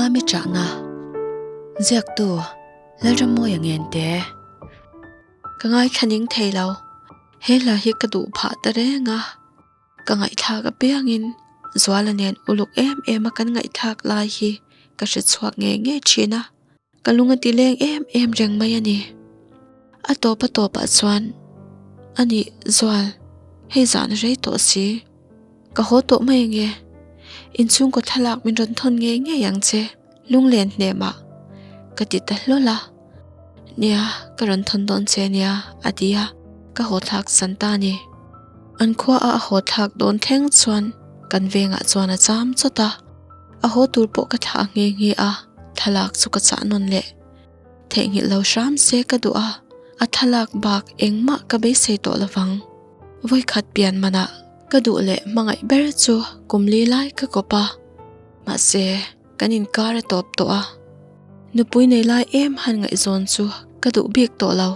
Mami Chahna Ziaktu Lalrammawia Ngente Ka ngaithla ning thei lo. He hla hi ka duh phah ta reng a. Ka ngaihthlak apiangin Zuala nen uluk em em a kan ngaihthlak lai hi ka hre chhuak ngei ngei thin a. Ka lung a ti leng em em reng mai a ni. A tawp a tawpah chuan a nih Zual, hei zan a rei tawh si. Ka haw tawh mai ange. Inchhungkaw thlalak min rawn thawn ngei ngei ang che, lunglen hnemah ka ti ta hlawl a. Nia, ka rawn thawn dawn che nia, a ti a, ka haw thlak san ta a ni. An khua a a haw thlak dawn thleng chuan kan vengah chuan a cham chawt a. A haw tur pawh ka thlah nghe nghe a, thlalak chu ka chah nawn leh. Theihnghilh lo hram se ka duh a, a thlalak bak engmah ka beisei tawh lovang. Vawikhat pian manah ka duh leh hmangaih ber chu kum li lai ka kawp a, mahse kan inkar a tawp tawh a. Nupui nei lai em han ngaihzawn chu ka duh bik tawh lo.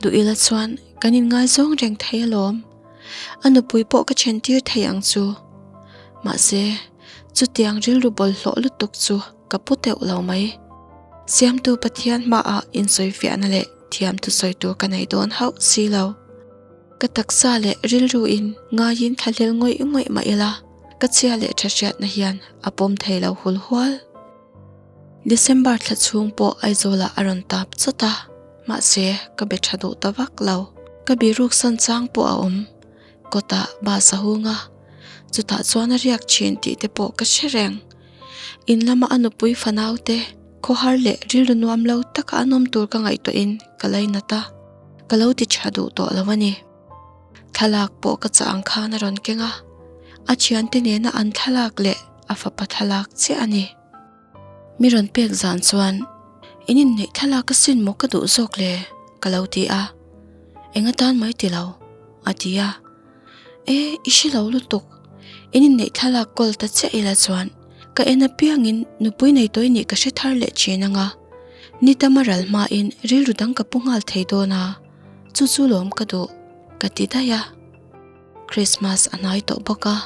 Duh ila chuan kan inngaizawng reng thei alawm. A nupui pawh ka then tir thei ang chu. Mahse, chutiang rilru bawlhhlawh lutuk chu ka pu teuh lo mai. Siamtu Pathian hmaah insawifiahna leh thiam thusawi tur ka nei dawn hauh si lo. Ka taksa leh rilruin ngaiin thlahlel ngawih ngawih mah ila, ka chhia leh tha hriatna hian a pawm thei lo hul hual. December thla chhung pawh Aizawlah a rawn tap chawt a, mahse ka be tha duh ta vak lo. Ka biruk san chang pawh a awm, kawtah bus a hung a, chutah chuan a riak thin tih te pawh ka hre reng. In lama a nupui fanau te khawhar leh rilru nuam lo taka an awm tur ka ngaihtuahin ka lainat a, ka lo ti tha duh tawh lo a ni. Thlalak pawh ka chah ang khan a rawn keng a, a thiante nena an thlalak leh a fapa thlalak chiah a ni. Mi rawn pek zan chuan in inneih thlalak asin maw ka duh zawk le ka lo ti a, eng atan mai ti lo a ti a, e i hre lo lutuk in inneih thlalak kawl ta chiah ila chuan ka en apiangin nupui nei tawi nih ka hre thar leh thin anga ni tama ral hmain rilru dang ka pu nghal thei dawn a chu chu lawm ka duh ka ti daih a. Christmas a hnai tawh bawk a,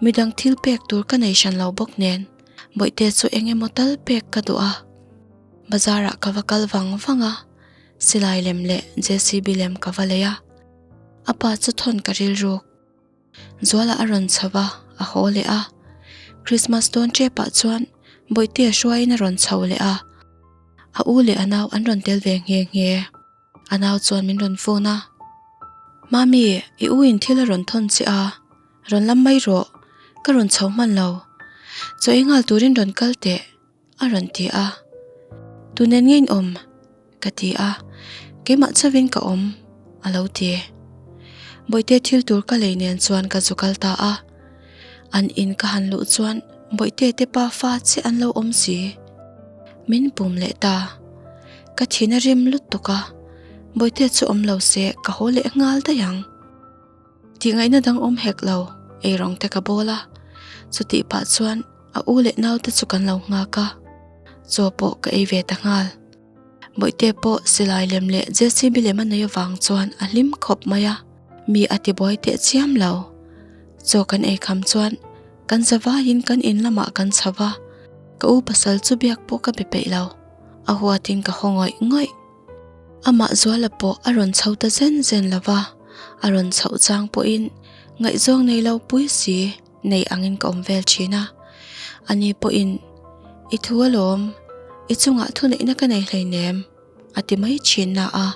midang thil pek tur ka nei hran lo bawk nen Bawihte chu eng emaw tal pek ka duh a, bazar ah ka va kal vang vang a, silai lem leh JCB lem ka va lei a, a pa chu thawn ka rilruk. Zuala a rawn chho a, a haw leh a, Christmas dawn tep ah chuan Bawihte a hruaiin a rawn chho leh a, a u leh a nau an rawn tel ve nghe nghe. A nau chuan min rawn phone a, Mami, i u in thil a rawn thawn che a, rawn lam mai rawh, ka rawn chho hman lo. Chaw ei nghal turin rawn kal teh, a rawn ti a. Tu nen nge in awm? ka ti a, keimah chauhin ka awm, a lo ti. Bawihte thil tur ka lei nen chuan ka zu kal ta a. An in ka han luh chuan Bawihte te pa fa chiah an lo awm si. Min pum leh ta. Ka thin a rim lutuk a, Bawihte chu awm lo se ka haw leh nghal daih ang. Tih ngaihna dang awm hek lo, eirawng te ka bawl a. Chutih pah chuan a u leh naute chu kan lo nghak a, chaw pawh ka ei ve ta nghal. Bawihte pawh silai lem leh JCB lem a nei avang chuan a hlim khawp mai a, mi a ti buai teh chiam lo. Chaw kan ei kham chuan kan za vaiin kan in lamah kan chho va, ka u pasal chu biak pawh ka be peih lo, a huatin ka haw ngawih ngawih. Amah Zuala pawh a rawn chho ta zen zen lo va, a rawn chhoh chang pawhin ngaihzawng nei lo pui si nei angin ka awm vel thin a. Ani pawhin, I thu alawm, i chungah thuneihna ka nei hleinem, a ti mai thin na a,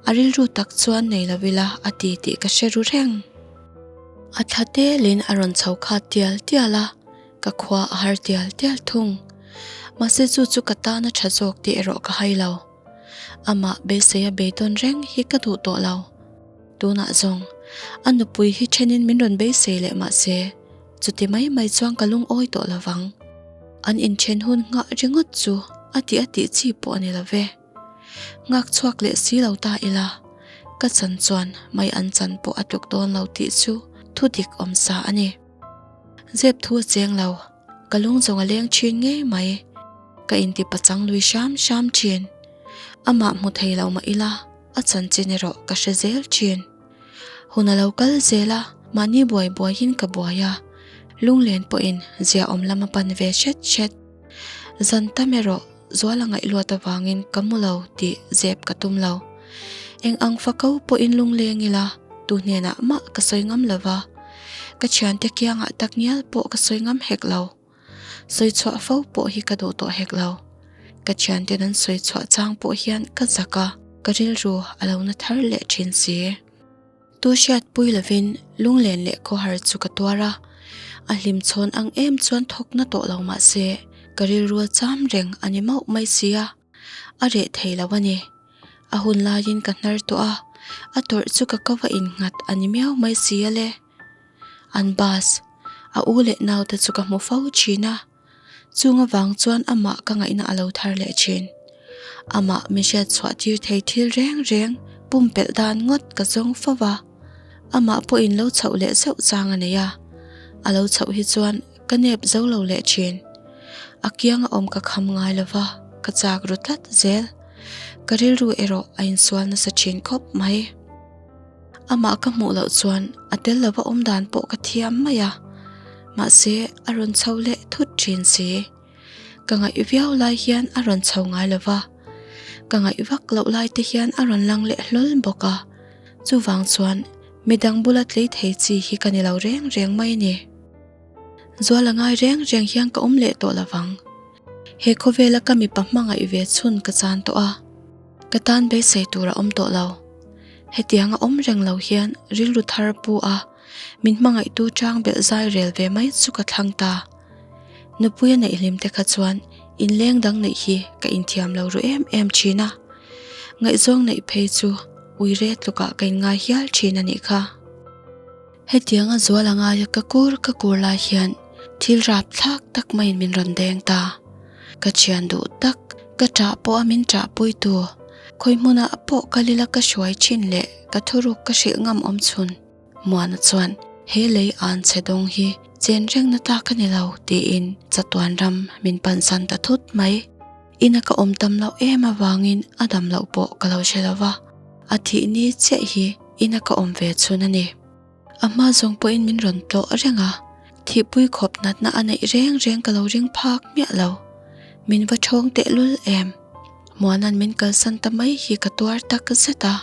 a rilru tak chuan nei lo ila a ti tih ka hre ru reng. A thla telin a rawn chho khat tial tial a, ka khua a har tial tial thung. Mahse chu chu ka tan a tha zawk tih erawh ka hai lo. Amah beisei a beidawn reng hi ka duh tawh lo. Tunah zawng, a nupui hi thenin min rawn beisei leh mahse, chuti mai mai chuan ka lungawi tawh lo vang. An inthen hun nghah ringawt chu a tih a tih chi pawh a ni lo ve. Nghak chhuak leh si lo ta ila, ka chan chuan mai an chan pawh a tluk dawn lo tih chu thu dik awm sa a ni. Zep thu a cheng lo, ka lung zawng a leng thin ngei mai. Ka inti pachang lui hram hram thin. Amah hmu thei lo mah ila, A chanchin erawh ka hre zel thin. Hun a lo kal zel a, mahni buai buaiin ka buai a, lunglen pawhin ziaawm lam a pan ve hret hret. Zan tam erawh Zuala ngaihluat avangin ka mu lo tih zep ka tum lo. Eng ang fako pawhin lungleng ila tu hnenah mah ka sawi ngam lo va, ka thiante kiangah tak ngial pawh ka sawi ngam hek lo. Sawi chhuah fo pawh hi ka duh tawh hek lo. Ka thianten an sawi chhuah chang pawh hian ka zak a, ka rilru a lo na thar leh thin si. Tu hriatpui lovin lunglen leh khawhar chu ka tuar a, a hlimchhawn ang em chuan thawk na tawh lo mah se ka rilru a cham reng a ni mauh mai si a, a reh thei lo a ni. A hun laiin ka hnar tawh a, a tawrh chu ka kova innghat a ni miau mai si a le. An bus, a u leh naute chu ka hmu fo thin a. Chung avang chuan amah ka ngaihna a lo thar leh thin. Amah min hriat chhuah tir thei thil reng reng pumpelh dan ngawt ka zawng fo va. Amah pawhin lo chhoh leh zeuh chang a nei a, a lo chhoh hi chuan ka nep zo lo leh thin. A kianga awm ka kham ngai lo va, ka chak ru tlat zel. Ka rilru erawh a insual nasa thin khawp mai. Amah ka hmuh loh chuan a tel lova awm dan pawh ka thiam mai a, mahse a rawn chho leh thut thin si. Ka ngaih viau lai hian a rawn chho ngai lo va, ka ngaih vak loh lai te hian a rawn lang leh hlawl bawk a, chuvang chuan midang bula tlei thei chi hi ka ni lo reng reng mai a ni. Zual a ngai reng reng hian ka awm leh tawh lovang. He khawvela ka mipa hmangaih ve chhun ka chan tawh a, ka tan beisei tur a awm tawh lo. Hetianga awm reng lo hian rilru thar pu a, min hmangaihtu chang belh zai rel ve mai chu ka thlang ta. Nupui a neih hlim te kha chuan inleng dang neih hi ka inthiam lo ru em em thin a, ngaihzawng neih phei chu uire tlukah ka inngai hial thin a nih kha. Hetianga zual a ngaia ka kur ka kur lai hian thil rap thlak tak maiin min rawn deng ta. Ka thian duh tak, ka ṭah pawh a min ṭahpui tu, khawi hmunah pawh ka lila ka hruai ṭhin leh ka thuruk ka hrilh ngam awm chhun. Muana chuan he lei an chhe dawng hi chen rengna ta ka ni lo tiin chatuan ram min pansan ta thut mai. Ina ka awm tam loh em avangin a dam loh pawh ka lo hre lo va, a thih ni chiah hi ina ka awm ve chhun a ni. A hma zawng pawhin min rawn tlawh reng a, thihpui khawp natna a neih reng reng ka lo ring phak miah lo. Min va ṭhawng tehlul em? Muana'n min kalsan ta mai hi ka tuar tak zet a,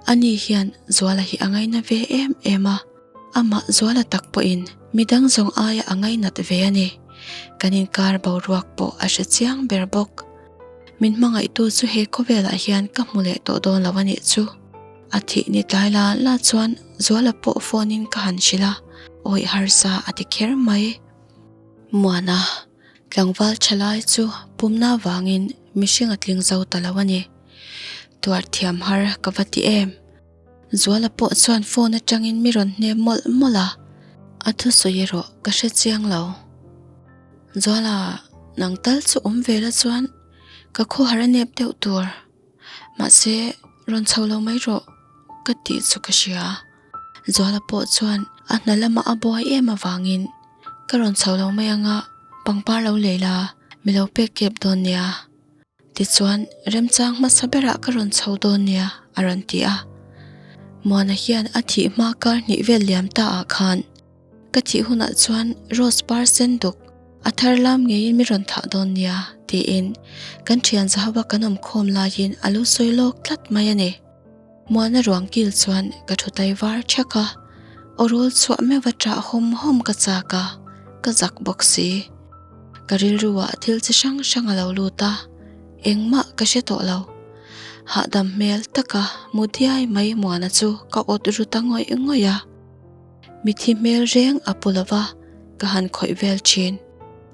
ani hian Zuala hi a ngaina ve em em a, amah Zuala tak pawhin midang zawng aia a ngainat ve a ni. Kan inkar boruak pawh a hre chiang ber bawk. Min hmangaihtu chu he khawvelah hian ka hmu leh tawh dawn lo a nih chu. A thih ni tlai la la chuan Zuala pawh phone in ka han hrilh a, awih harsa a ti kher mai. Muana, tlangval tha lai chu pumna vangin mihring a tling zo ta lo a ni. Tuar thiam har ka va ti em. Zuala pawh chuan phone atangin mi rawn hnem mawlh mawlh a, a thusawi erawh ka hre chiang lo. Zuala, nang tal chu awm ve la chuan ka khawhar a nep deuh tur. Mahse, rawn chho lo mai rawh ka tih chu ka hria. Zuala pawh chuan a hna lamah a buai em avangin ka rawn chho lo mai anga pangpar lo lei la, mi lo pek kep dawn nia. Tichuan, remchang hmasa berah ka rawn chho dawn nia a rawn ti a. Muana hian a thih hma kar hnih vel liam ta ah khan Ka thih hunah chuan Rose par sen duk a thar lam ngeiin mi rawn thlah dawn nia tiin kan thian zahava kan awm khawm laiin a lo sawi lawk tlat mai a ni. Muana ruang kil chuan ka thu tai var thak a, aw rawl chhuah meuh a ṭah hawm hawm ka chak a, ka zak bawk si. Ka rilru ah thil chi hrang hrang a lo lut a, engmah ka hre tawh lo. Hahdam hmel taka mu diai mai Muana chu ka awt ru ta ngawih ngawih a. Mithi hmel reng a pu lova, ka han khawih vel thin.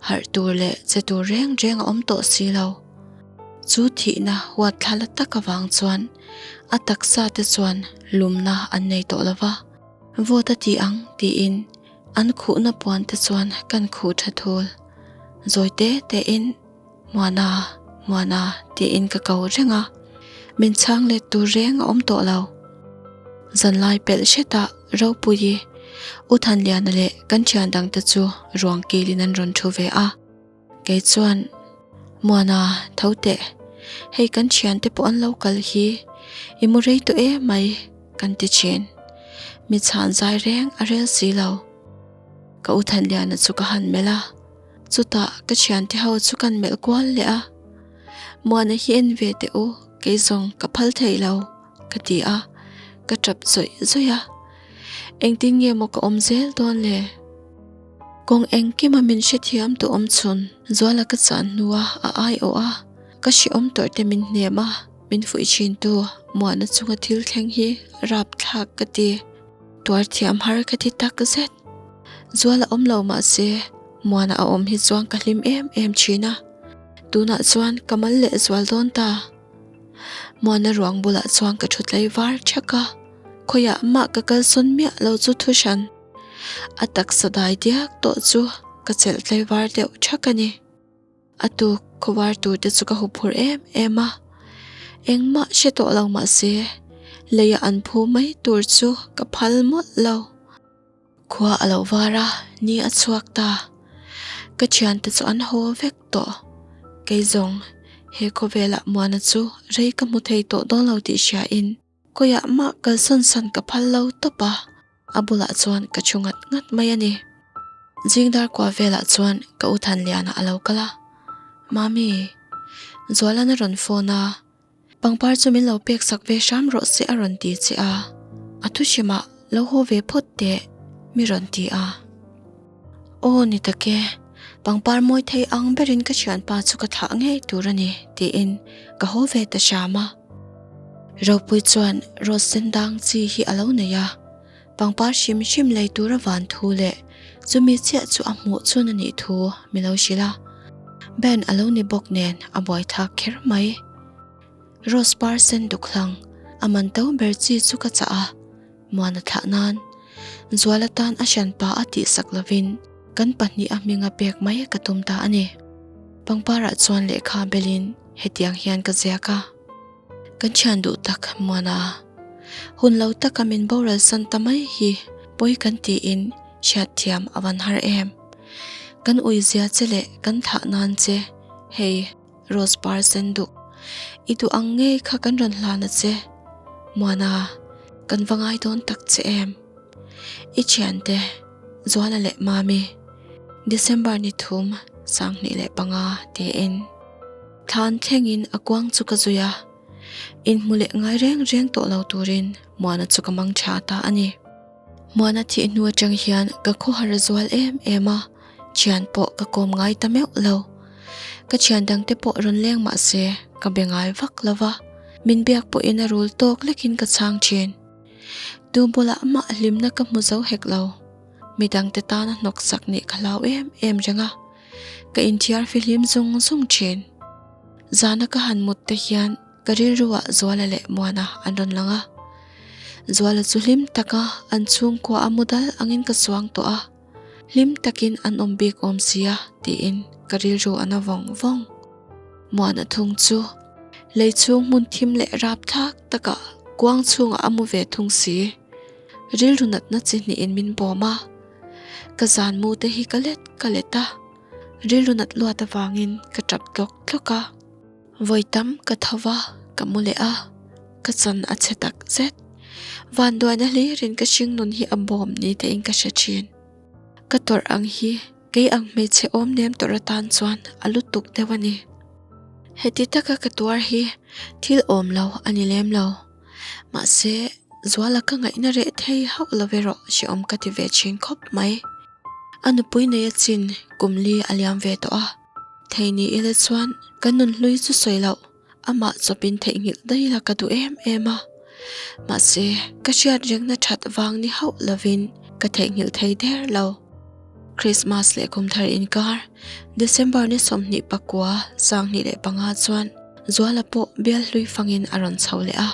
Harh tur leh che tur reng reng a awm tawh si lo. Chu thihna huat thla la tak avang chuan a taksa te chuan lumna an nei tawh lova, vawt a ti ang tiin an khuhna puan te chuan kan khuh tha thul. Zawi te tein Muana, Muana tiin ka ko reng a, min chhang let tur reng a awm tawh lo. Zanlai pelh hretah Ropuii, U Thanliana leh kan thian dangte chu ruang kilin an rawn thu ve a. Kei chuan, Muana, tho teh, hei kan thiante pawh an lo kal hi, i mu rei tawh em mai, kan ti thin. Mi chhan zai reng a rel si lo. Ka U Thanliana chu ka han melh a. Chutah ka thiante ho chu kan melh kual leh a, Muana hi en ve teh u, kei zawng ka phal thei lo, ka ti a, ka tap zawih zawih a. Engtin nge maw ka awm zel dawn le? Kawng engkima min hrethiam tu awm chhun Zuala ka chan hnua a aiawh a, ka hrehawm tawrh te min hnem a, min fuih thin tu Muana chunga thil thleng hi rapthlak ka ti. Tuar thiam har ka ti tak zet. Zuala awm lo mahse Muana a awm hi chuan ka hlim em em thin a, tunah chuan ka mal leh zual dawn ta. Muana ruang bulah chuan ka thu tlai var thak a, khawiah mah ka kalsawn miah lo chu thu hran. A taksa dai diak tawh chu ka chelh tlai var deuh thak a ni. A tuk khawvar tur te chu ka hu phur em em a, engmah hre tawh lo mahse leiah an phu mai tur chu ka phal mawlh lo. Khua a lo var a, ni a chhuak ta. Ka thiante chu an haw vek tawh. Kei zawng, he khawvelah Muana chu rei ka hmu thei tawh dawn lo tih hriain Khawiah mah kalsawn san ka phal lo tawp a, a bulah chuan ka thu ngat ngat mai a ni. Zing dar kua velah chuan ka u Thanliana a lo kal a, Mami, Zualan a rawn phone a, pangpar chu min lo pek sak ve hram rawh se a rawn ti che a, a thu hrimah lo haw ve phawt teh mi rawn ti a. Aw ni tak e, pangpar mawi thei ang berin ka thianpa chu ka thlah ngei tur a ni tiin ka haw ve ta hram a. Ropui chuan rose sen dang chi hi a lo nei a, pangpar hrim hrim lei tura van thu leh chumi chiah chu a hmuh chhun a nih thu mi lo hrilh a. Ben a lo ni bawk nen a buaithlak kher mai. Rose par sen duk hlang a man to ber chi chu ka chah a. Muana thlah nan Zuala tan a hranpa a tihsak lovin kan pahnih a hminga pek mai ka tum ta a ni. Pangparah chuan lehkha belin hetiang hian ka ziak a, Kan thian duh tak Muana, hun lo taka min boral san ta mai hi pawi kan tiin hriatthiam a van har em. Kan uizia che leh kan thlah nan che hei Rose par sen duk, i duh ang ngei kha kan rawn hlan a che. Muana, kan va ngai dawn tak che em? I thiante, Zuala leh Mami, December ni thum, 2005 tiin. Thlan thlengin a kuang chu ka zui a, inhmu leh ngai reng reng tawh lo turin Muana chu ka mang tha ta a ni. Muana thih hnu atang hian ka khawhar a zual em em a, thian pawh ka kawm ngai ta meuh lo. Ka thian dangte pawh rawn leng mah se ka be ngai vak lo va, min biak pawhin a rul tawk lekin ka chhang thin. Tu bulah mah hlimna ka hmu zo hek lo. Midangte tana hnawksak nih ka hlau em em reng a, ka inthiar fihlim zung zung thin. Zana ka han mut te hian Ka rilruah Zuala leh Muana an rawn lang a. Zuala chu hlim taka an chhungkua a mu dal angin ka chuang tawh a, hlim takin an awm bik awm sia tiin ka rilru a na vawng vawng. Muana thung chu lei chhung hmun thim leh rap thlak takah kuang chhungah a mu ve thung si. Rilru natna chi hnihin min bawm a, ka zan mu te hi ka let ka let a, rilru nat luat avangin ka tap tlawk tlawk a. Vawi tam ka tho va, ka mu leh a, ka chan a chhe tak zet. Vanduaina hlirin ka hringnun hi a bawm ni tein ka hre thin. Ka tawrh ang hi kei ang hmeichhe awm nem tawrh atan chuan a lutuk deuh a ni. Heti taka ka tuar hi thil awm lo a ni lem lo. Mahse, Zuala ka ngaihna reh thei hauh lo erawh hrehawm ka ti ve thin khawp mai. A nupui nei a chin kum li a liam ve tawh a. Thei ni ila chuan ka nun hlui chu sawi loh, amah chawpin theihnghilh daih la ka duh em em a. Mahse, ka hriat rengna that vang ni hauh lovin ka theihnghilh thei der lo. Christmas leh kumthar inkar, December ni 29 2005 chuan Zuala pawh bial hlui fangin a rawn chho leh a.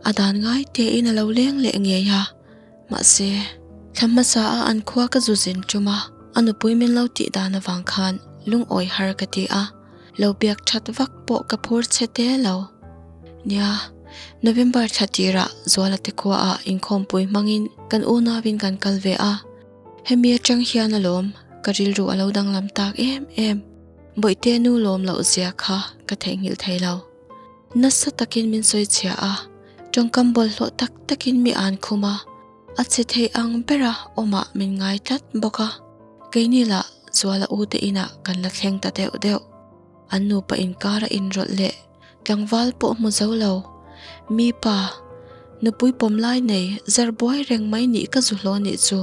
A dan ngai tein a lo leng leh ngei a. Mahse, thla hmasa a an khua ka zu zin tum a, a nupui min lo tih dan avang khan lungawi har ka ti a, lo biak that vak pawh ka phur chhe te lo. Nia, November thla tirah Zuala te khua ah inkhawmpui hmangin kan unauin kan kal ve a, hemi atang hian alawm ka rilru a lo danglam tak em em. Bawihte nu lawm loh zia kha ka theihnghilh thei lo. Nasa takin min sawi chhia a, tawngkam bawlhhlawh tak takin mi an khum a, a che thei ang bera awmah min ngai tlat bawk a. Keini lah Zuala u te inah kan la thleng ta deuh deuh. An nupa inkar a inrawlh leh tlangval pawh hmu zo lo. Mi pa, nupui pawm lai nei zar buai reng mai nih ka zu hlaw nih chu.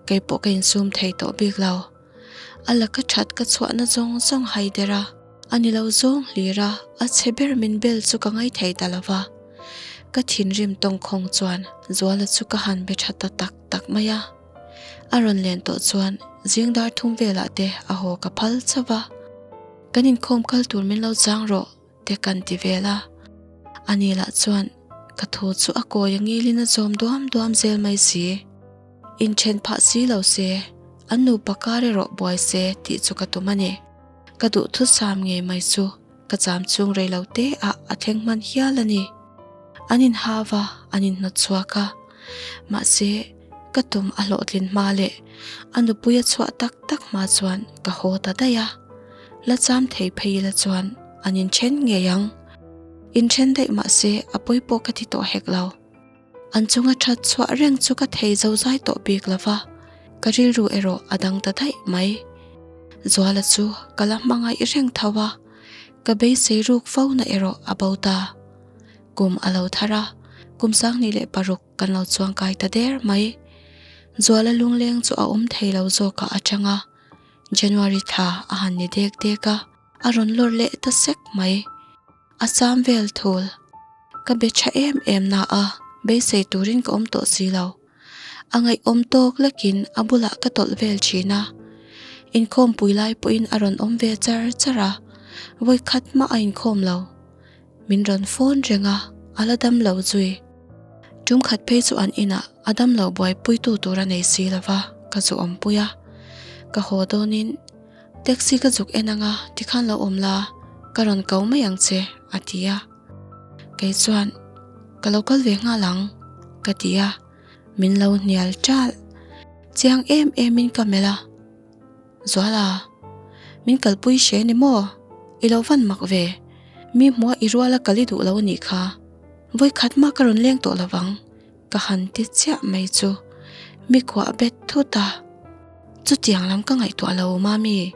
Kei pawh ka insum thei tawh bik lo. A laka that ka chhuahna zawng zawng hai der a, a ni lo zawng hlir a, a chhe ber min bel chu ka ngaithei ta lo va. Ka thinrim tawngkhawng chuan Zuala chu ka han be tha ta tak tak mai a. A rawn len tawh chuan zing dar thum velah te a haw ka phal chauh va. Kan inkhawm kal tur min lo chang rawh te kan ti vel a. Ani lah chuan ka thu chu a kawi a ngilin a zawm duam duam zel mai si. Inthen phah si lo se, an nupa kar erawh buai se tih chu ka tum a ni. Ka duhthusam ngei mai chu ka cham chung rei lo te ah a thleng hman hial a ni. An inhau a, an inhnawt chhuak a. Mahse, ka tum a hlawhtlin hma leh a nupui a chhuah tak tak hma chuan ka haw ta daih a. La cham thei phei ila chuan an inthen ngei ang. Inthen daih mahse a pawi pawh ka ti tawh hek lo. An chunga that chhuah reng chu ka thei zo zai tawh bik lo va, ka rilru erawh a dang ta daih mai. Zuala chu ka la hmangaih reng tho a, ka beisei ruk fo na erawh a bo ta. Kum a lo thar a, kum 26 kan lo chuangkai ta der mai. Zuala lungleng chu a awm thei lo zawkah a chang a, January thla a han ni dek dek a, a rawn lawr leh ta sek mai. A sam vel thul. Ka be tha em em na a, beisei turin ka awm tawh si lo. A ngaihawm tawk lekin a bulah ka tawlh vel thin a. Inkhawmpui lai pawhin a rawn awm ve char char a, vawi khat mah a inkhawm lo. Min rawn phone reng a, a la dam lo zui. Tum khat phei chu an inah a dam lo buaipuitu tur a nei si lo va, ka zu awmpui a. Ka haw dawnin. Taxi ka zuk en anga tikhan lo awm la, ka rawn ko mai ang che, a ti a. Kei chuan, Ka lo kal ve nghal ang, ka ti a. Min lo hnial ṭalh. Chiang em emin ka melh a. Zuala, min kalpui hre ni maw? I lo van mak ve. Mi hmuha i ruala kal i duh lo anih kha. Vawikhat mah ka rawn leng tawh lo vang. Ka han ti chiah mai chu mi kuah bet thut a, chutiang lam ka ngaihtuah lo Mami,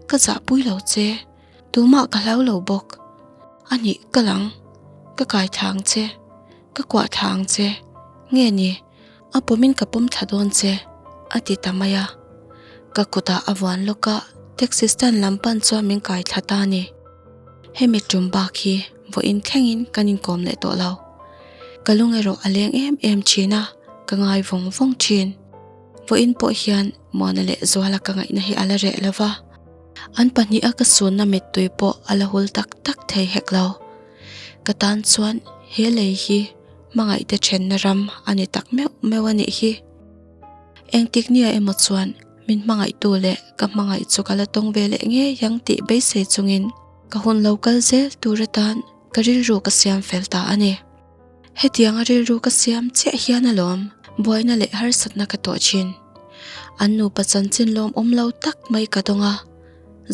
ka zahpui lo che, tumah ka hlau lo bawk, a nih ka lang, ka kai thla ang che, ka kuah thla ang che, nge ni, a pawmin ka pawm thla dawn che, a ti ta mai a, ka kutah a vuan lawk a, taxi stand lam pan chuan min kai thla ta a ni. Hemi tum bak hi vawiin thlengin kan inkawm leh tawh lo. Ka lung erawh a leng em em thin a, ka ngai vawng vawng thin. Vawiin pawh hian Muana leh Zuala ka ngaihna hi a la reh lo va, an pahniha ka sunna mittui pawh a la hul tak tak thei hek lo. Ka tan chuan he lei hi hmangaihte thenna ram a ni tak meuh meuh a nih hi. Engtik nia emaw chuan min hmangaihtu leh ka hmangaih chu ka la tawng ve leh ngei ang tih beisei chungin ka hun lo kal zel tur atan Ka rilru ka siam fel ta a ni. Hetianga rilru ka siam chiah hian alawm buaina leh harsatna ka tawh thin. An nupa chanchin lawmawm lo tak mai ka dawng a,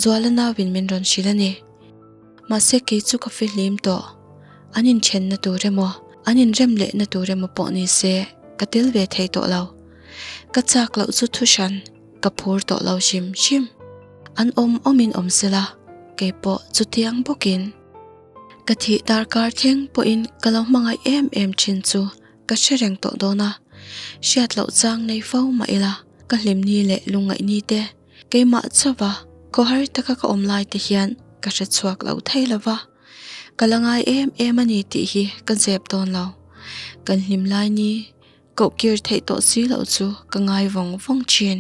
Zuala nauin min rawn hrilh a ni. Mahse kei chu ka fihlim tawh. An inthenna tur emaw, an inrem lehna tur emaw pawh ni se ka tel ve thei tawh lo. Ka chak loh chu thu hran ka phur tawh lo hrim hrim. An awm awmin awm sela, kei pawh chutiang bawkin. Ka thih darkar thleng pawhin ka lo hmangaih em em thin chu ka hre reng tawh dawn a, hriat loh chang nei fo mah ila ka hlimni leh lungngaihni te keimah chauha khawhar taka ka awm lai te hian ka hre chhuak lo thei lo va, ka la ngai em em a ni tih hi ka zep dawn lo. Kan hlim lai ni koh kir theih tawh si loh chu ka ngai vawng vawng thin.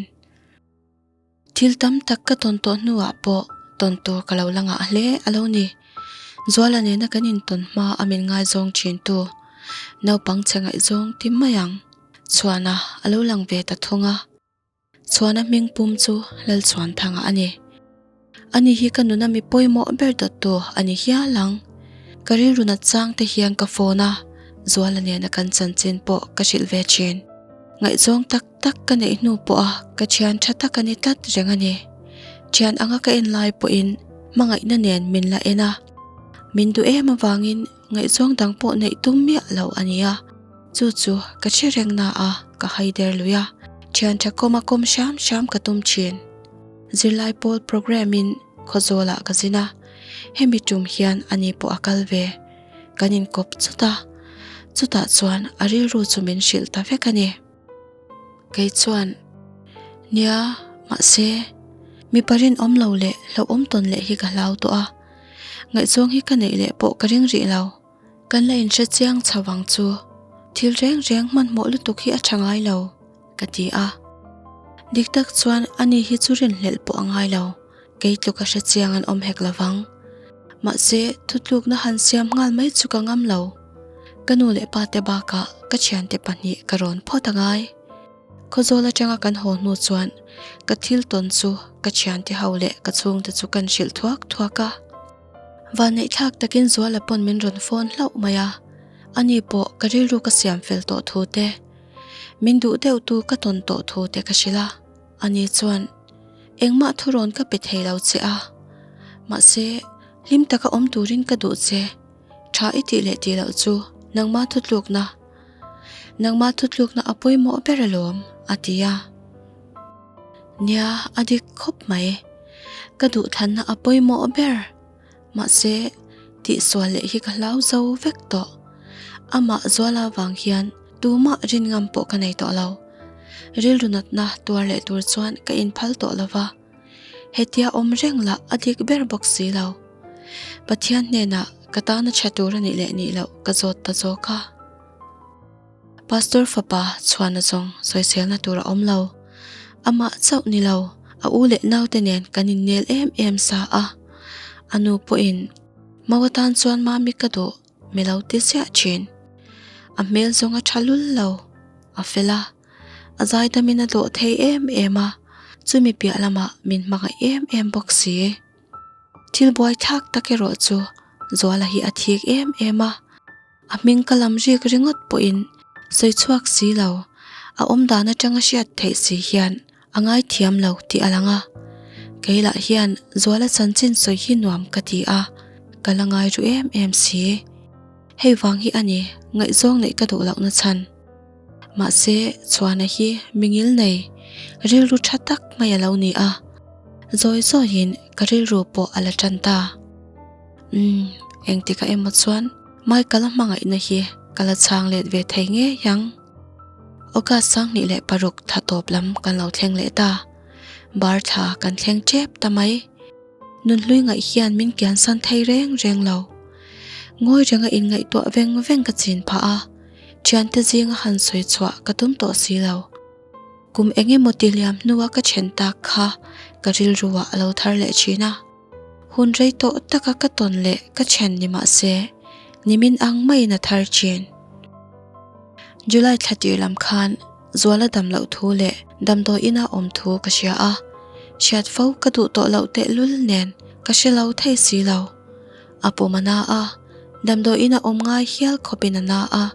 Thil tam tak ka tawn tawh hnuah pawh tawn tur ka lo la ngah hle a lo ni. Zuala nena kan intawn hma a min ngaizawng thin tu naupang chhe ngaihzawng ti mai ang. Chhuana a lo lang ve ta thung a. Chhuana hming pum chu Lalchhuanthanga a ni. Ani hi ka nuna mi pawimawh ber dawttu a ni hial ang. Ka rilru nat chang te hian ka phone a, Zuala nena kan chanchin pawh ka hrilh ve thin. Ngaihzawng tak tak ka neih hnu pawha ka thian tha tak a ni tlat reng a ni. Thian anga ka en lai pawhin hmangaihna nen min la en a, min duh em avangin ngaihzawng dang pawh neih tum miah lo a ni a, chu chu ka hre reng na a ka haider lui a, thian tha kawma kawm hram hram ka tum thin. Zirlai pawl programme in Khawzawl ah ka zin a, hemi tum hian ani pawh a kal ve. Kan inkawp chut a, chutah chuan a rilru chu min hrilh ta vek a ni. Kei chuan, Nia, mahse, mipa rinawm lo leh hlauhawm tawn leh hi ka hlau tawh a, ngaihzawng hi ka neih leh pawh ka ring rih lo. Kan la inhre chiang chho vang chu thil reng reng hmanhmawh lutuk hi a tha ngai lo, ka ti a. Dik tak chuan ani hi chu rinhlelh pawh a ngai lo, kei tluk a hre chiang an awm hek lo vang. Mahse, thutlukna han siam nghal mai chu ka ngam lo. Ka nu leh pa te bakah ka thiante pahnih ka rawn phawt a ngai. Khawzawl atanga kan haw hnu chuan ka thil tawn chu ka thiante ho leh ka chhungte chu kan hrilh thuak thuak a. Vanneihthlak takin Zuala pawn min rawn phone hlauh mai a, ani pawh ka rilru ka siam fel tawh thu te, min duh deuh tu ka tawn tawh thu te ka hrilh a, ani chuan engmah thurawn ka pe thei lo che a, mahse hlim taka awm turin ka duh che, tha i tih leh tih loh chu nangma thutlukna, nangma thutlukna a pawimawh ber alawm a ti a. Nia, a dik khawp mai. Ka duhthlanna a pawimawh ber. Mahse, tihsual leh hi ka hlau zo vek tawh. Amah Zuala vang hian tumah rin ngam pawh ka nei tawh lo. Rilru natna tuar leh tur chuan ka inphal tawh lo va. Hetia awm reng lah a dik ber bawk si lo. Pathian hnenah ka tana tha tur a nih leh nih loh ka zawt ta zawk a. Pastor fapa chhuahna zawng sawiselna tur a awm lo. Amah chauh ni lo, a u leh naute nen kan innel em em sa a. A nu pawhin, Mau atan chuan mami ka duh, mi lo ti ziah thin. A hmel zawng a tha lul lo, a fel a. A zaidamin a dawh thei em em a, chumi piah lamah min hmangaih em em bawk si. Thil buaithlak tak erawh chu Zuala hi a thik em em a. A hming ka lam rik ringawt pawhin sawi chhuak si lo, a awm dan atanga hriat theih si hian a ngaithiam lo tih a lang a. Kei lah hian Zuala chanchin sawi hi nuam ka ti a, ka la ngai ru em em si. Hei vang hi a ni ngaihzawng neih ka duh lohna chhan. Mahse, Chhuana hi mingil nei, rilru tha tak mai a lo ni a, zawi zawiin ka rilru pawh a la tan ta. Umm, engtikah emaw chuan Michael-a hmangaihna hi ka la chhang let ve thei ngei ang. August 26 thla tawp lam kan lo thleng leh ta. Bar thla kan thleng tep ta mai. Nunhlui ngaih hian min kiansan thei reng reng lo. Ngawi renga inngaihtuah veng veng ka chin phah a, thiante zinga han sawi chhuah ka tum tawh si lo. Kum eng emaw ti liam hnua ka then tak kha ka rilruah a lo thar leh thin a. Hun rei tawh taka ka tawn leh ka then ni mah se, nimin ang maiin a thar thin. July thla tir lam khan Zuala dam loh thu leh damdawi ina awm thu ka hria a, hriat fo ka duh tawh loh tehlul nen ka hre lo thei si lo. A pum a na a, damdawi ina awm ngai hial khawpin a na a,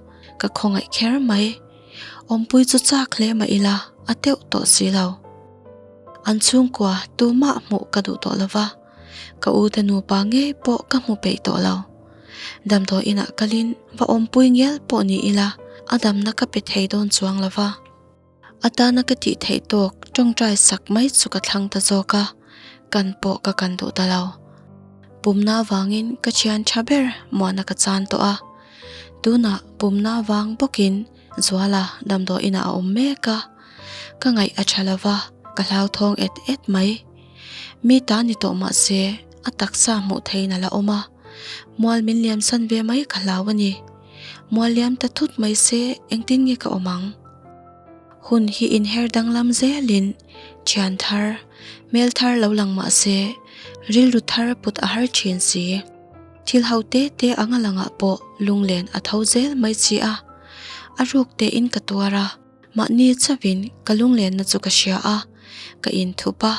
ka khawngaih kher mai. Awmpui chu chak hle mah ila a teuh tawh si lo. An chhungkua tumah hmuh ka duh tawh lo va, ka u te nupa ngei pawh ka hmu peih tawh lo. Damdawi inah kalin va awmpui ngial pawh ni ila a damna ka pe thei dawn chuang lo va. A tana ka tih theih tawk tawngtai sak mai chu ka thlang ta zawk a, kan pawh ka kan duh ta lo. Pumna avangin ka thian tha ber muahna ka chan tawh a, tunah pumna avang bawkin Zuala damdawi inah a awm mek a, ka ngaih a tha lo va, ka hlauthawng et et mai. Mi ta ni tawh mah se, a taksa hmuh theihin a la awm a, mual min liamsan ve mai ka hlau a ni. Mual liam ta thut mai se engtin nge ka awm ang? Hun hi inher danglam zelin thian thar, hmel thar lo lang mah se, rilru thar put a har thin si. Thil ho te te anga langah pawh lunglen a tho zel mai chi a, a ruk tein ka tuar a, mahni chauhin ka lunglenna chu ka hria a, ka inthup a,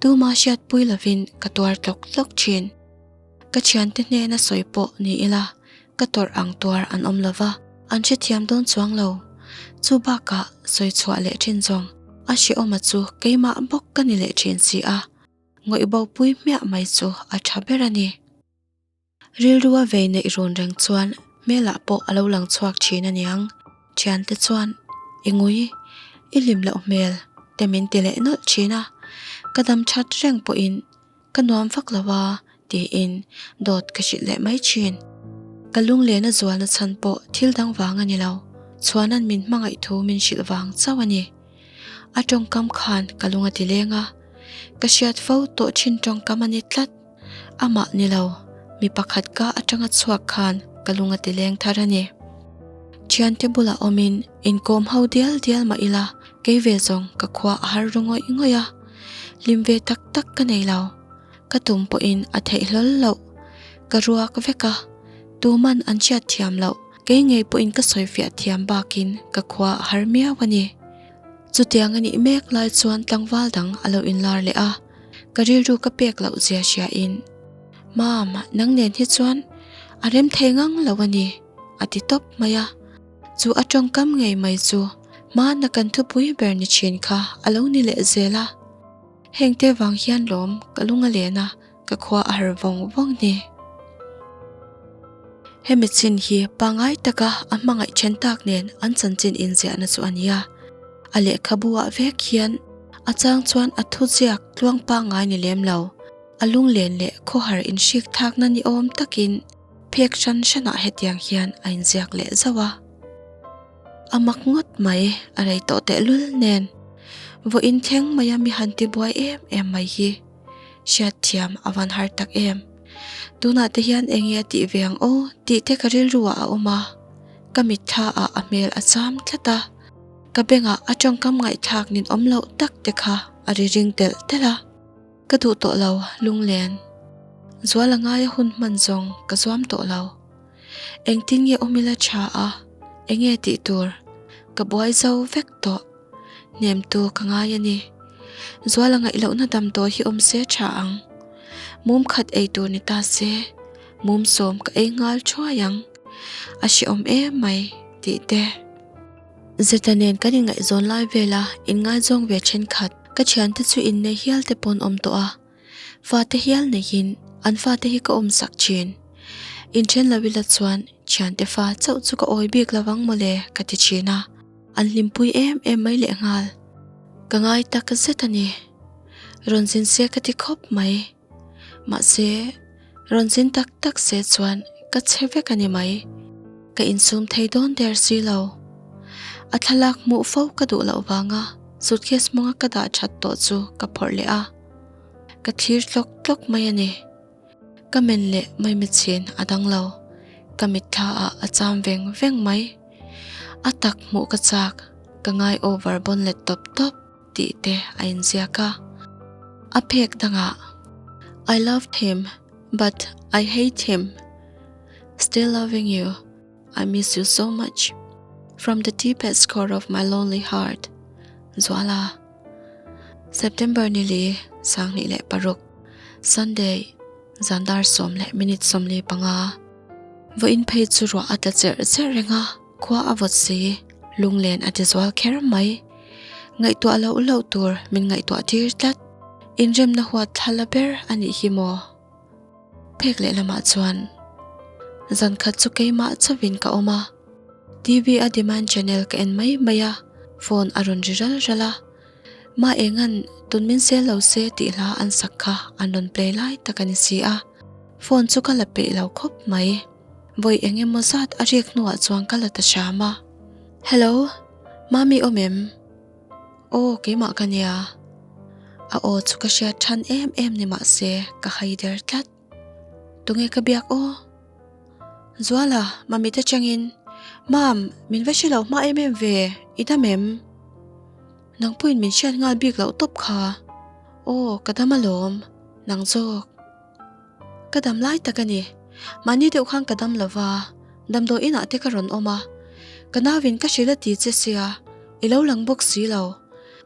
tuma hriatpui lovin ka tuar tlawk tlawk thin. Ka thiante hnena sawi pawh ni ila ka tawrh ang tuar an awm lova, an hrethiam dawn chuang lo. Chu bakah sawi chhuah leh thin zawng a hrehawma chu keimah bawk ka ni leh thin si a. Ngawih bopui hmiah mai chu a tha ber a ni. Rilrua vei neih rawn reng chuan hmelah pawh a lo lang chhuak thin a niang. Thiante chuan, I ngui, i hlim loh hmel te min ti leh nawlh thin a. Ka dam that reng pawhin ka nuam vak lo a tiin dawt ka hrilh leh mai thin. Ka lunglen a zualna chhan pawh thil dang vang a ni lo, Chhuanan min hmangaih thu min hrilh vang chauh a ni. A tawngkam khan ka lung a ti leng a, ka hriat fo tawh thin tawngkam a ni tlat. Amah ni lo, mi pakhat ka atanga chhuak khan ka lung a ti leng thar a ni. Thiante bulah awmin inkawm ho dial dial mah ila kei ve zawng ka khua a har ru ngawih ngawih a, hlim ve tak tak ka nei lo. Ka tum pawhin a theih hlawl loh. Ka ruak vek a, tuman an hriat thiam loh, kei ngei pawhin ka sawifiah thiam bakin ka khua a har miau a ni. Chutiang a nih mek lai chuan tlangval dang a lo inlar leh a. Ka rilru ka pek loh zia hria in, Mam, nang nen hi chuan a rem thei ngang lo a ni, a ti tawp mai a. Chu a tawngkam ngei mai chu hmana kan thupui ber ni thin kha a lo ni leh zel a. Heng te vang hian lawm ka lung a len a, ka khua a har vawng vawng ni. Hemi chin hi pangngai taka a hmangaih then tak nen an chanchin inziahna chu a ni a. A lehkhabu ah vek hian a chang chuan a thuziak tluang pangngai ni lem lo, a lunglen leh khawhar inhrik thakna ni awm takin phek hran hranah hetiang hian a inziak leh zauh a. A mak ngawt mai, a rei tawh tehlul nen vawiin thleng maia mi han tibuai em em mai hi. Hriatthiam a van har tak em? Tunah te hian eng nge a tih ve ang aw tih te ka rilru ah a awm a, ka mitthla ah a hmel a cham tlat a, ka bengah a tawngkam ngaihthlak nin awm loh tak te kha a ri ring telh telh a, ka duh tawh lo lunglen. Zual a ngai a hun hman zawng ka zuam tawh lo. Engtin nge awm ila tha a, eng nge tih tur? Ka buai zo vek tawh. Hnemtu ka ngai a ni. Zuala ngaihlohna damdawi hi awm se tha ang. Mum khat ei tur ni ta se, mum sawm ka ei nghal thuai ang. A hrehawm em mai tih te. Zeta nen kan inngaihzawn lai vela inngaizawng ve thenkhat ka thiante chu innei hial te pawn awm tawh a. Fate hial neihin an fate hi ka awmsak thin. Inthen lo ila chuan thiante fa chauh chu ka awi bik lo ang mawle ka ti thin a. An hlimpui em em mai lehnghal. Ka ngai tak zet a ni. Rawn zin se ka ti khawp mai. Mahse, rawn zin tak tak se chuan ka chhe vek a ni mai. Ka insum thei dawn der si lo. A thlalak hmuh fo ka duh loh vanga suitcase hmanga ka dah that tawh chu ka phawrh leh a. Ka thlir tlawk tlawk mai a ni. Ka men leh maimit chhin a dang lo. Ka mitthla ah a cham veng veng mai. A tak hmuh ka chak, ka ngai over bawn let tawp tawp tih te a inziak a. A phek dangah, I loved him but I hate him. Still loving you, I miss you so much. From the deepest core of my lonely heart. Zuala. September ni li, 2006, Sunday, zan dar 10 leh minute 45. Vawiin phei chu ruah a tla cherh cherh reng a, khua a vawt si, lunglen a ti zual kher mai. Ngaihtuah loh loh tur min ngaihtuah tir tlat. Inremna huat thla la ber a nih hi maw? Phek lehlamah chuan zan khat chu keimah chauhin ka awm a, TV a demand channel ka en mai mai a, phone a rawn ri ral ral a. Mah engan tun min sel lo se tih hla an sak kha an rawn play lai tak a ni si a, phone chu ka la peih lo khawp mai. Vawi eng emaw zat a riak hnuah chuan ka la ta hram a. Hello, Mami awm em? Aw, keimah ka nia. A aw chu ka hriat than em em ni mah se ka hai der tlat. Tunge ka biak aw? Zuala, Mami te changin, Mam, min va hre lo hma em em ve, i dam em? Nang pawhin min hriat nghal bik loh tawp kha. Aw, ka dam alawm, nang zawk. Ka dam lai tak a ni. Mahni deuh khan ka dam lo va, damdawi inah te ka rawn awm a. Ka nauin ka hrilh a ti che sia, i lo lang bawk si lo.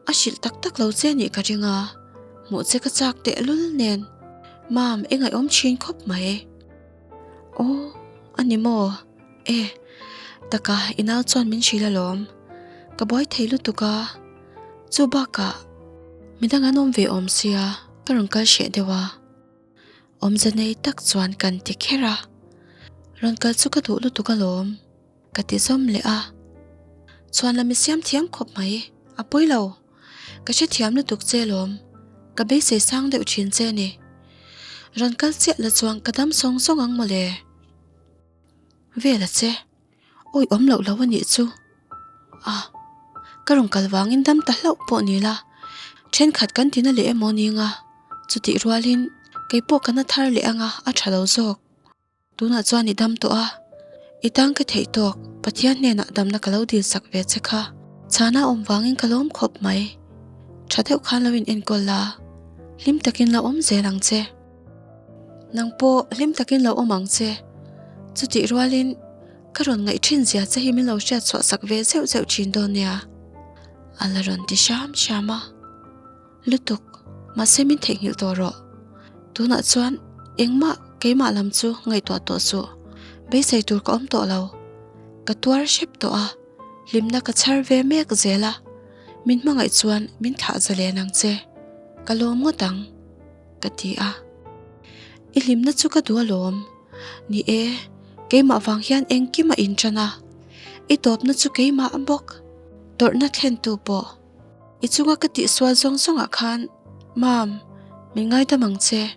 A hrilh tak tak lo che nih ka ring a, hmuh che ka chak tehlul nen. Mam, i ngaihawm thin khawp mai. Aw, a ni maw? E, taka i nau chuan min hrilh alawm. Ka buai thei lutuk a. Chu bakah midang an awm ve awm sia, ka rawn kal hreh deuh a. Awmze nei tak chuan kan ti kher a. Rawn kal chu ka duh lutuk alawm. Ka ti zawm leh a. Chhuan lam i siam thiam khawp mai, a pawi lo. Ka hrethiam lutuk che lawm. Ka beisei sang deuh thin che ni. Rawn kal chiah la chuan ka dam sawng sawng ang mawle. Vel a che. Awi awm loh lo a nih chu. A, ka rawn kal vangin dam ta hlauh pawh ni la, thenkhat kan tina leh emaw ni anga, chutih rualin kei pawh ka na thar leh anga a tha lo zawk. Tunah chuan i dam tawh a, i tang ka theih tawk, Pathian hnenah damna ka lo dil sak ve che kha. Chhana awm vangin ka lawm khawp mai. Tha deuh khan lo in enkawl la, hlim takin lo awm zel ang che. Nang pawh hlim takin lo awm ang che. Chutih rualin ka rawn ngaih thin zia che hi min lo hriat chhuah sak ve zeuh zeuh thin dawn nia. A la rawn ti hram hram a. Lutuk, mahse min theihnghilh tawh rawh. Tunah chuan engmah keimah lam chu ngaihtuah tawh suh. Beisei tur ka awm tawh lo. Ka tuar hrep tawh a, hlimna ka chhar ve mek zel a. Min hmangaih chuan min thlah zalen ang che. Ka lawm ngawt ang. Ka ti a. I hlimna chu ka duh alawm. Ni e, keimah vang hian engkim a inṭan a. I tawpna chu keimah bawk. Tawrhna thlentu pawh. I chunga ka tihsual zawng zawngah khan, Mam, min ngaidam ang che.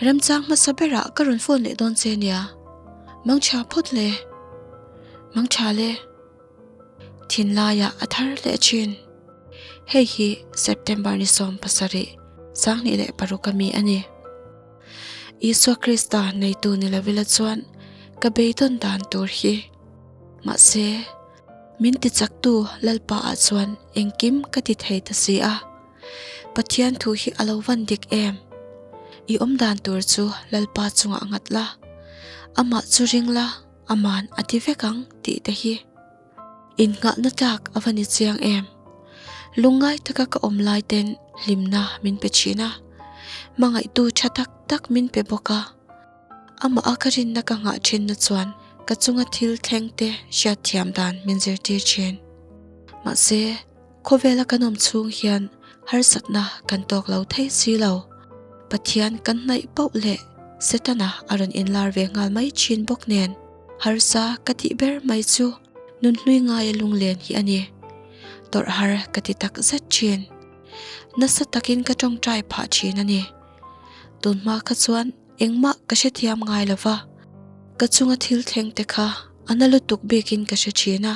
Remchang hmasa berah ka rawn phone leh dawn che nia. Mangṭha phawt le. Mangṭha le. Thinlaiah a thar leh thin. Hei hi September ni 17, 2006 a mi a ni. Isua Krista neitu ni lovila chuan ka beidawn dan tur hi. Mahse, min tichaktu Lalpa ah chuan engkim ka ti thei ta si a. Pathian thu hi a lo van dik em? I awm dan tur chu Lalpa chungah nghat la, amah chu ring la, Aman a ti vek ang tih te hi innghahna tlak a va ni chiang em. Lungngai taka ka awm lai ten hlimna min pe thin a, hmangaihtu tha tak tak min pe bawk a. Amah a ka rinna ka nghah thinna chuan ka chunga thil thleng te hriatthiam dan min zirtir thin. Mahse, Khawvela kan awm chhung hian harsatna kan tawk lo thei si lo. Pathian kan hnaih pauh leh Setana a rawn inlar ve nghal mai thin bawk nen harsa ka tih ber mai chu nunhlui ngaia lunglen hi a ni. Tawrh har ka ti tak zet thin. Nasa takin ka tawngtai phah thin a ni. Tunhma kha chuan engmah ka hrethiam ngai lo va, ka chunga thil thleng te kha a na lutuk bikin ka hre thin a.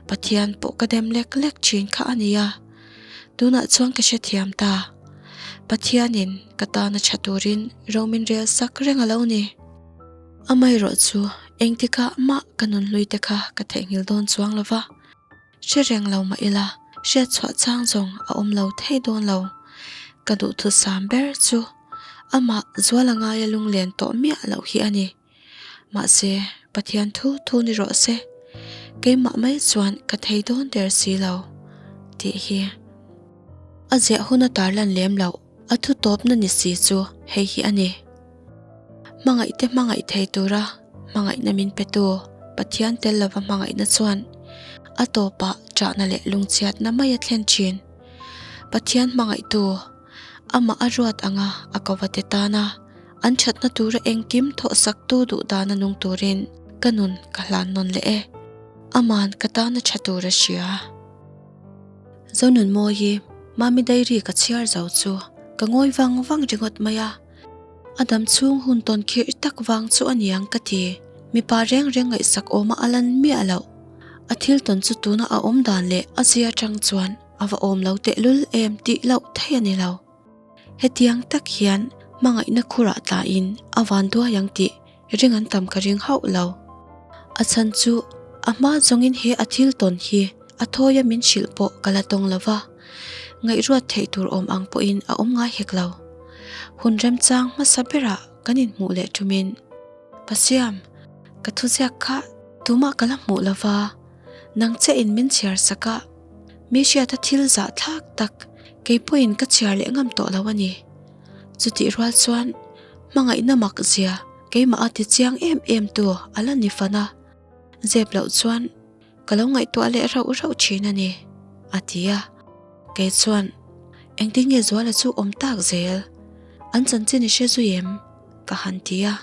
Pathian pawh ka dem lek lek thin kha a nia. Tunah chuan ka hrethiam ta. Pathianin ka tana tha turin ro min rel sak reng a lo ni. Amaherawh chu engtikah mah ka nunhlui te kha ka theihnghilh dawn chuang lo va. Hre reng lo mah ila hriatchhuah chang zawng a awm lo thei dawn lo. Ka duhthusam ber chu amah zual a ngaia lunglen tawh miah loh hi a ni. Mahse, Pathian thu thu ni rawh se, keimah mai chuan ka thei dawn der si lo, tih hi a ziah hun a tarlan lem loh a thu tawpna ni si chu hei hi a ni. Hmangaihte hmangaih thei tura hmangaihna min petu Pathian tel lova hmangaihna chuan a tawpah ṭahna leh lungchhiatna mai a thlen ṭhin. Pathian hmangaihtu amah a ruat anga a kovate tana An thatna tura engkim thawhsaktu duh dana nung turin ka nun ka hlan nawn leh e. Aman ka tana tha tur a hria. Zonunmawi, Mami Diary ka chhiar zo chu ka ngawi vang vang ringawt mai a. A dam chhung hun tawn khirh tak vang chu a niang ka ti. Mipa reng reng ngaihsak awma a lan miah loh. A thil tawn chu tuna a awm dan leh a zia atang chuan a va awm lo tehlul em tih loh thei a ni lo. Hetiang tak hian hmangaihna khurah tlain a van duai ang tih ring an tam ka ring hauh lo. A chhan chu a hma zawngin he a thil tawn hi a thawia min hrilh pawh ka la tawng lo va, ngaihruat theih tur awm ang pawhin a awm ngai hek lo. Hun remchang hmasa berah kan inhmuh leh thumin, Pasiam, ka thuziak kha tumah ka la hmuh lo va, nang che in min chhiar sak a, Mi hriata thil zah thlak tak kei pawhin ka chhiar leh ngam tawh lo a ni. Chutih rual chuan hmangaihna mak zia keimah a ti chiang em em tu a la ni fan a, zep loh chuan ka lo ngaihtuah leh rauh rauh thin a ni, a ti a. Kei chuan engtin nge Zuala chu awm tak zel? An chanchin i hre zui em? ka han ti a.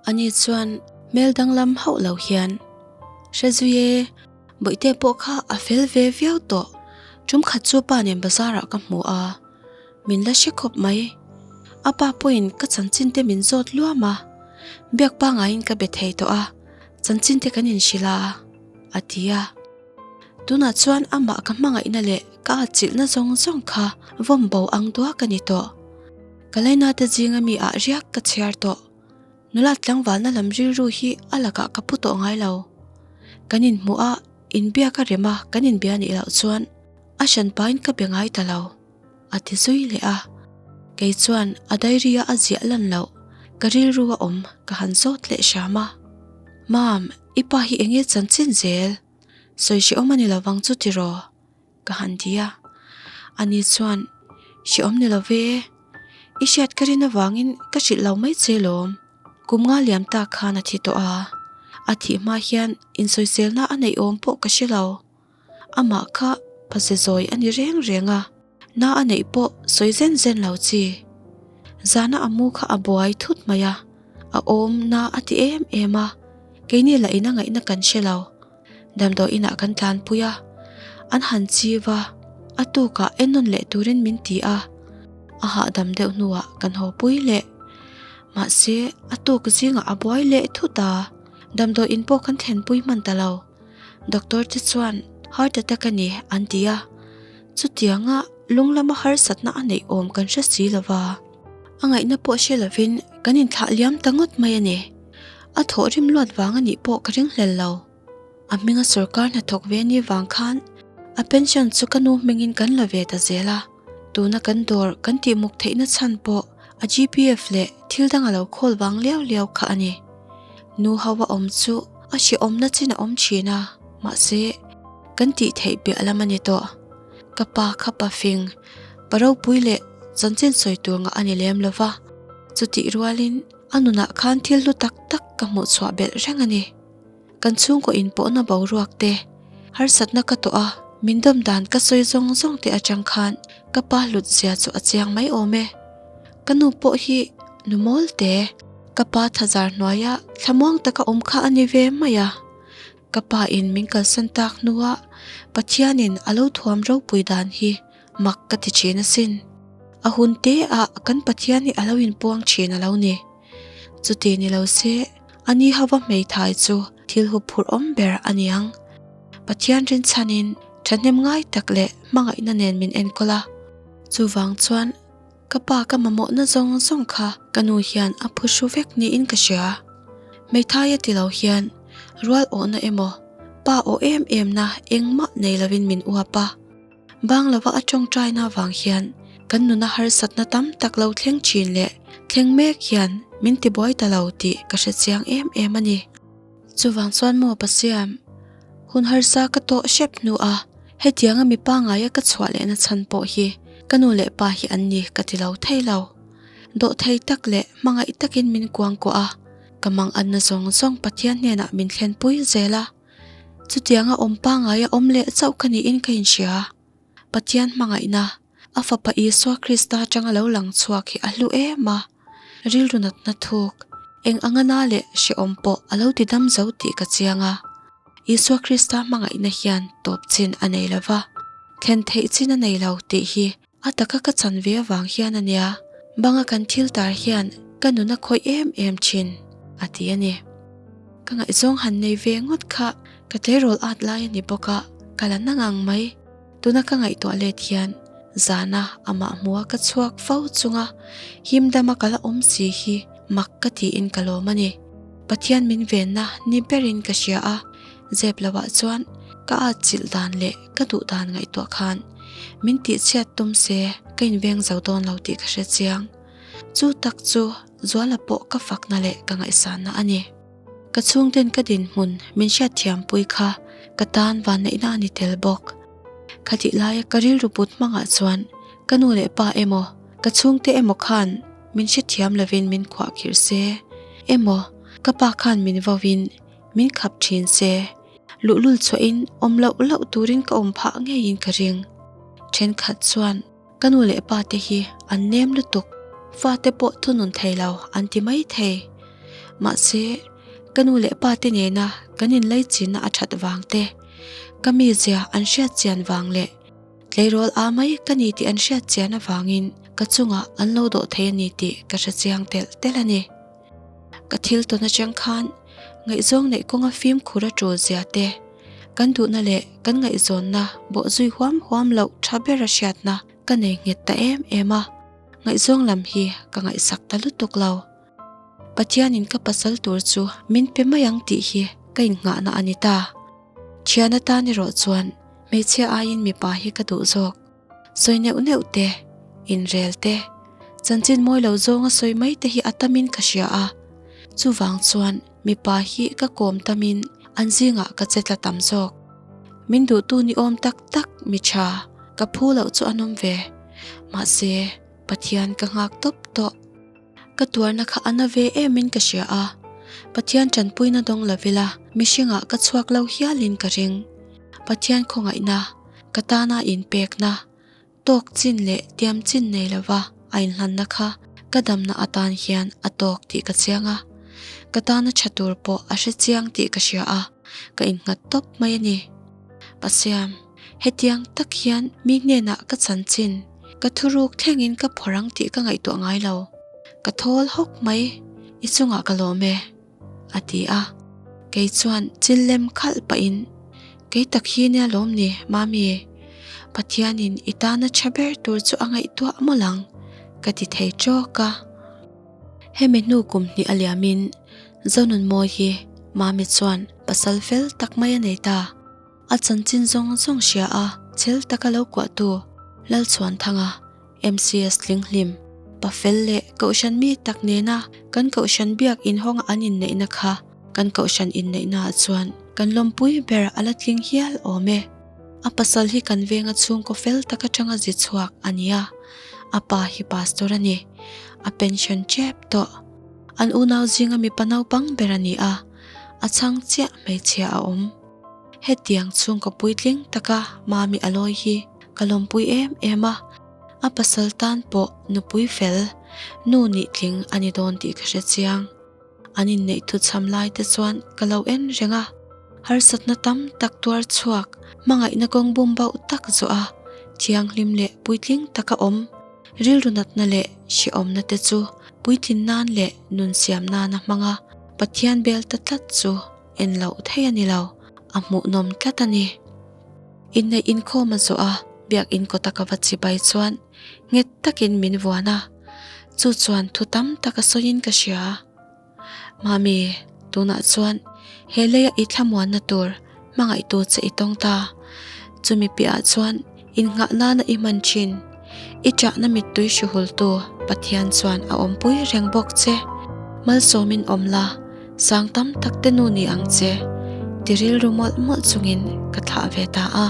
Ani chuan hmel danglam hauh lo hian, Hre zui e, Bawihte pawh kha a fel ve viau tawh. Tum khat chu pa nen bazar ah ka hmu a. Min la hre khawp mai. A pa pawhin ka chanchin te min zawt luam a, biak pangaiin ka be thei tawh a, chanchin te kan inhrilh a, a ti a. Tunah chuan amah ka hmangaihna leh ka atchilhna zawng zawng kha vawm bo ang duak a ni tawh. Ka lainate zinga mi ah riak ka chhiar tawh. Nula tlangvalna lam rilru hi a lakah ka pu tawh ngai lo. Kan inhmuh a, inbiak a rem a, kan inbia nih loh chuan a hran pain ka be ngai ta lo, a ti zui leh a. Kei chuan a diary a a ziah lan loh, ka rilru a awm ka han zawt leh hram a. Mam, i pa hi enge chanchin zel? Sawi hrehawm a ni lovang chu tiraw? Ka han ti a. Ani chuan, Hrehawm ni lo ve. I hriat ka rin avangin ka hrilh lo mai che lawm. Kum nga liam tak khan a thi tawh a. A thih hma hian insawiselna a neih awm pawh ka hre lo. Amah kha paze zawi a ni reng reng a, na a neih pawh sawi zen zen lo chi. Zana a mu kha a buai thut mai a, a awm na a ti em em a, keini lah in a ngaihna kan hre lo. Damdawi inah kan tlanpui a, an han chiv a, a tukah ennawn leh turin min ti a, a hahdam deuh hnuah kan haw pui leh. Mahse, a tuk zingah a buai leh thut a, damdawi in pawh kan thlenpui hman ta lo. Doctor te chuan heart attack a ni an ti a, chutianga lung lama harsatna a neih awm kan hre si lo va. A ngaihna pawh hre lovin kan inthlah liam ta ngawt mai a ni. A thawh rim luat vang a nih pawh ka ringhlel lo. A hminga sorkar hnathawk ve ni vang khan a pension chu ka nu hmingin kan la ve ta zel a. Tuna kan dawr kan tihmuk theihna chhan pawh a GPF leh thil dang a lo khawl vang liau liau kha a ni. Nu ho a awm chu a hrehawmna chin a awm thin a, mahse kan tih theih piah lam a ni tawh. Ka pa kha pa fing, pa ropui leh chanchin sawi tur ngah a ni lem lo va, chutih rualin a nunah khan thil hlu tak tak ka hmuh chhuah belh reng a ni. Kan chhungkaw inpawhna boruak te, harsatna ka tawh a, min dawm dan ka sawi zawng zawng te atang khan ka pa hlut zia chu a chiang mai awm e. Ka nu pawh hi nu mawl te, ka pa thazar hnuaia thlamuang taka awm kha a ni ve mai a. Ka pa in min kalsan tak hnua Pathianin a lo thuam ropui dan hi mak ka ti thin asin. A hun te ah kan Pathian hi a lo inpuang thin a lo ni. Chuti ni lo se A ni hova hmeithai chu thil huphurh awm ber a niang. Pathian rinchhanin thahnem ngai tak leh hmangaihna nen min enkawl a. Chuvang chuan ka pa ka mamawhna zawng zawng kha ka nu hian a phuhru vek niin ka hria. Hmeithai a ti lo hian rual awhna emaw pa awh em em na engmah nei lovin min uap a. Bang lova a tawngtaina avang hian kan nuna harsatna tam tak lo thleng thin leh thleng mek hian min tibuai ta lo tih ka hre chiang em em a ni. Chuvang chuan maw Pasiam, hun harsa ka tawh hrep hnu a hetianga mi pangaia ka chhuah lehna chhan pawh hi ka nu leh pa hi an ni ka ti lo thei lo. Dawhthei tak leh hmangaih takin min kuangkuah a, ka manganna zawng zawng Pathian hnenah min thlenpui zel a. Chutianga awm pangaia awm leh chauh ka niin ka inhria. Pathian hmangaihna, a Fapa Isua Krista atanga lo lang chhuak hi a hlu em a. Rilru natna thuk, eng anga na leh hrehawm pawh a lo ti dam zo tih ka chiang a. Isua Krista hmangaihna hian tawp chin a nei lo va, thlen theih chin a nei lo tih hi A taka ka chan ve avang hian a nia, banga kan thil tar hian ka nun a khawih em em thin, a ti a ni. Ka ngaihzawng han nei ve ngawt kha ka tleirawl at lai a ni bawk a, ka la na ngang mai. Tuna ka ngaihtuah let hian zana amah hmua ka chhuak fo chunga him dama ka la awm si hi mak ka tiin ka lawm a ni. Pathian min venna ni berin ka hria a, zep lohah chuan ka atchilh dan leh ka duh dan ngaihtuah khan min tihchhiat tum se ka inveng zo dawn lo tih ka hre chiang. Chu tak chu Zuala pawh ka fakna leh ka ngaihsanna a ni. Ka chhungten ka dinhmun min hriatthiampui kha ka tan vanneihna a ni tel bawk. Khatih laia ka rilru put hmangah chuan ka nu leh pa emaw ka chhungte emaw khan min hrethiam lovin min khuahkhirh se emaw ka pa khan min vauin min khap thin se. Luhlul chhuahin awm loh loh turin ka awm phah ngeiin ka ring. Thenkhat chuan ka nu leh pa te hi an nem lutuk, fate pawh thunun thei lo an ti mai thei. Mahse, ka nu leh pa te nena kan inlaichinna a that vang te, ka mizia an hriatchian vang leh. Tleirawl a mai ka ni tih an hriat chian avangin ka chungah an lo dawh thei a ni tih ka hre chiang telh telh a ni. Ka thil tawn atang khan ngaihzawng neih kawnga fimkhur a tul zia te, kan duhna leh kan ngaihzawnna bawhzui huam huam loh tha ber a hriatna ka nei nghet ta em em a, ngaihzawng lam hi ka ngaihsak ta lutuk lo. Pathianin ka pasal tur chu min pe mai ang tih hi ka innghahna a ni ta. Thian atan erawh chuan hmeichhia aiin mipa hi ka duh zawk. Sawi neuh neuh te, inrel te, chanchin mawi lo zawnga sawi mai te hi a tamin ka hria a. Chuvang chuan mipa hi ka kawm tamin an zingah ka che tla tam zawk. Min duhtu ni awm tak tak mi tha ka phu loh chu an awm ve. Mahse, Pathian ka nghak tawp tawh. Ka tuarna kha a na ve emin ka hria a, Pathian tanpuina dawng lo ila mihringah ka chhuak lo hialin ka ring. Pathian khawngaihna, ka tana inpekna, tawk chin leh tiam chin nei lova a inhlanna kha ka damna atan hian a tawk tih ka chiang a, ka tana tha tur pawh a hre chiang tih ka hria a, ka innghat tawp mai a ni. Pasiam, hetiang tak hian mi hnenah ka chanchin, Ka thuruk thlengin ka phawrh ang tih ka ngaihtuah ngai lo. Ka thawl hawk mai, i chungah ka lawm e, a ti a. Kei chuan chil lem khalh pahin, Kei tak hi nia lawm ni, Mami? Pathianin i tana tha ber tur chu a ngaihtuah mawlh ang, ka ti thei tawk a. Hemi hnu kum hnih a liamin Zonunmawi hi Mami chuan pasal fel tak mai a nei ta. A chanchin zawng zawng hria a, chhel taka lo kuahtu Lalchhuanthanga, MCS Tlinghlim, pa fel leh Kohhran mi tak nena kan Kohhran biak inhawnga an inneihna kha kan Kohhran inneihnaah chuan kan lawmpui ber a la tling hial awm e. A pasal hi kan venga chhungkaw fel tak atanga zi chhuak a ni a, a pa hi pastor a ni. A pension tep tawh. An unau zinga mipa naupang ber a ni a, a chhang chiah hmeichhia a awm. Hetiang chhungkaw puitling taka Mami a lawi hi ka lawmpui em em a, a pasal tan pawh nupui fel, nu nih tling a ni dawn tih ka hre chiang. An inneih thuchham lai te chuan ka lo en reng a, harsatna tam tak tuar chhuak, hmangaihna kawng bum bauh tak zawh a, thianghlim leh puitling taka awm, rilru natna leh hrehawmna te chu puitlin nan leh nun siam nana hmanga Pathian bel ta tlat chu En loh thei a ni lo, a hmuhnawm tlat a ni. Inneih inkhawm a zawh a, biakinn kawta ka va chibai chuan nghet takin min vuan a, chu chuan thu tam tak a sawiin ka hria. Mami, tunah chuan he leia i thlamuanna tur hmangaihtu che i tawng ta. Chumi piahah chuan innghah nana i hman thin. I ṭahna mittui hruhultu Pathian chuan a awmpui reng bawk che. Malsawmin awm la, sang tam tak te nu ni ang che, ti rilru mawlh mawlh chungin ka thlah ve ta a.